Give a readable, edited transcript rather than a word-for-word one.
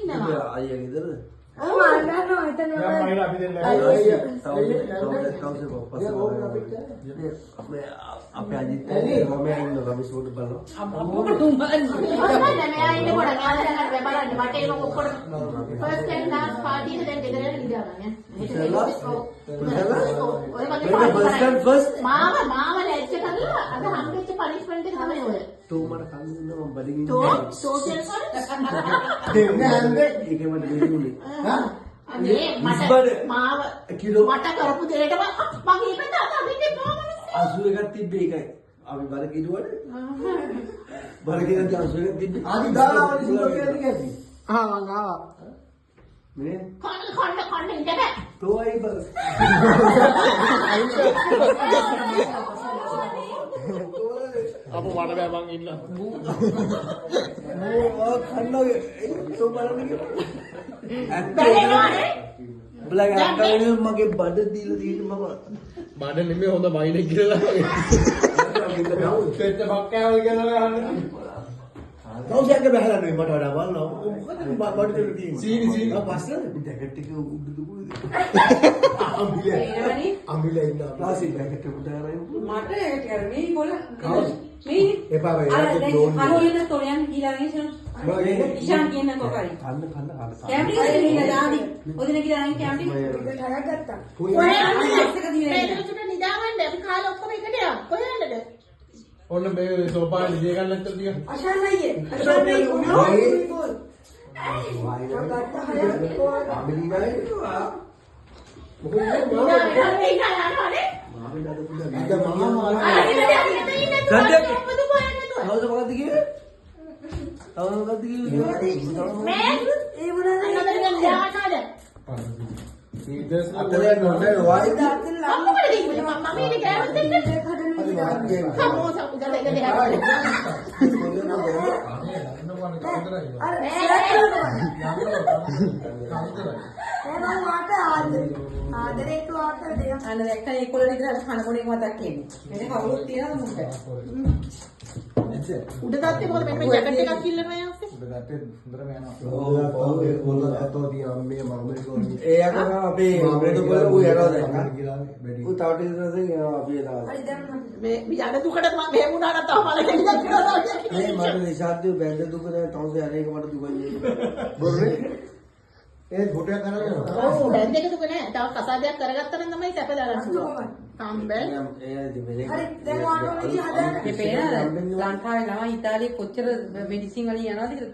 ඉන්නවා. අයියා ගෙදරද? ඔව් මම හිතන්නේ දැන් මයින් අපි දෙන්න. අපේ අජිත් මම ඉන්න රමේෂ් පොඩ බලනවා. මොකටද උඹ නෑ මෙයා ඉන්න පොඩ මෙයා දැන් අර බලන්න වටේම ඔක්කොම ෆස්ට් ඇන්ඩ් ලාස්ට් පාටි එක දැන් ගෙදර යන නිදා ගන්න. ඔය වගේ ෆස්ට් ඇන්ඩ් ෆස්ට් මාව මාව ලැජ්ජ කරලා අද හම්බෙච්ච පනිෂ්මන්ට් එක තමයි ඔය. තෝ මට කන් දුන්නා මම බඩගින්න. තෝ සෝෂල් නෑ ඒකේ මට බැරි වුණේ. අනේ මට මාව කිලෝ මට කරපු දෙයටම මං මේ පැත්ත අත අදින්න එපා මනුස්සයා. 81ක් තිබ්බේ ඒකයි. අපි බර කිරුවට බර කිරද්දි 81ක් තිබ්බේ. ආදි දාලා වගේ සිංගල් කියලා කියන්නේ. ආ මං ආවා. මේ කන්න කන්න කන්න ඉන්න බෑ. තෝ අයි බර. අපෝ මට බෑ මං ඉන්න. මෝ කන්නගේ තෝ බලන්න කියලා. බැලෙනවනේ. උඹලගේ අක්කා වෙනුවෙන් මගේ බඩ දීලා තියෙන මම. බඩ නෙමෙයි හොඳ මයිලෙක් කියලා. පෙත්ත බක්කෑවල් කියලා ගහන්න. තවුසයක්ක බහලා නෙවෙයි මට වඩා බලනවා. මොකද බඩ දෙන්න තියෙන්නේ? සීනි සීනි. ආ පස්සෙද? ජැකට් එක උඩ දුකුද? අම්බිලා. අම්බිලා ඉන්නවා. ලාසි ජැකට් එක උඩ අරන් මට ඒක ටිකක් මේ කොල මේ එපා බෑ අර ඒක දැන් ලෝන් අර කියන තොරයන් ගිහලා නේ ඉෂාන් කියන කොකරි කන්න කන්න කන්න. කැමරි එක ගිහලා දාවි ඔදින ගිහලා අරන් කැමරි ටරක් ගත්තා. කොහේ යන්නද? එක දීලා මේ චුට්ට නිදා ගන්න අපි කාලා ඔක්කොම එකට යමු. කොහේ යන්නද? ඔන්න මේ සෝපාන දිය ගන්න නැත්තම් ටික. අශාන් අයියේ අශාන් අයියේ බෝල් ගත්තා හයක් බෝල්. නිදා ගන්න ඉන්න යනවනේ. අද මහා සද්දයක්. තවුස තවුස මොකද්ද කිව්වේ? තවුස මොකද්ද කිව්වේ? මේ ඒ මොනවාද? අන්න නිදා ගන්නවද? ඉතින් අතර යන්න ඕනේ වායි. මම මොකටද කිව්වේ? මම ඉන්නේ කෑවත් එක්ක. සමෝසා උදල එක දෙයක්. අර සෙලක්ට් කරනවා. නෑ මං වාට ආදරේ. ආදරේ තු ආතර දෙයක්. අන්න දැක්කා ඒ කොළ විතර අර කන බොන එක මතක් එන්නේ. මෙන්න කවුරුත් තියනවද මුන්ට? උඩ තත්ත්වේ මොකද මෙන්න මේ ජැකට් එකක් ඉල්ලනවා යාස්සේ. උඩ තට්ටේ හොඳටම යනවා. ඔව් ඒ කොල්ල අතෝ තියන මේ මම ඒ යකෝ අපේ මොකද කොල්ල ඌ යනවා දැන්. වැඩි. ඌ තව ටික දවසකින් යනවා අපි එනවා. හරි දැන් මට මේ යන දුකට මම මෙහෙම වුණා නම් තව මල ගෙඩියක් කරනවා. මේ මට නිශාන්තිව බැඳ දුක දැන් තවුස යන එක මට දුකයි. බොරුනේ. ඒ ෆොටෝ එකක් අරගෙන යනවා. ඔව් බැඳ එක දුක නෑ. තව කසාදයක් කරගත්තා නම් තමයි සැප දාගන්න පුළුවන්. තම්බෙල්. ඒ ඉතින් වෙන හරි දැන් වාට ඕනේ හදන්න. මේ පේනවද? ලංකාවේ ළමයි ඉතාලියේ කොච්චර මෙඩිසින් වලින් යනවද කියලා.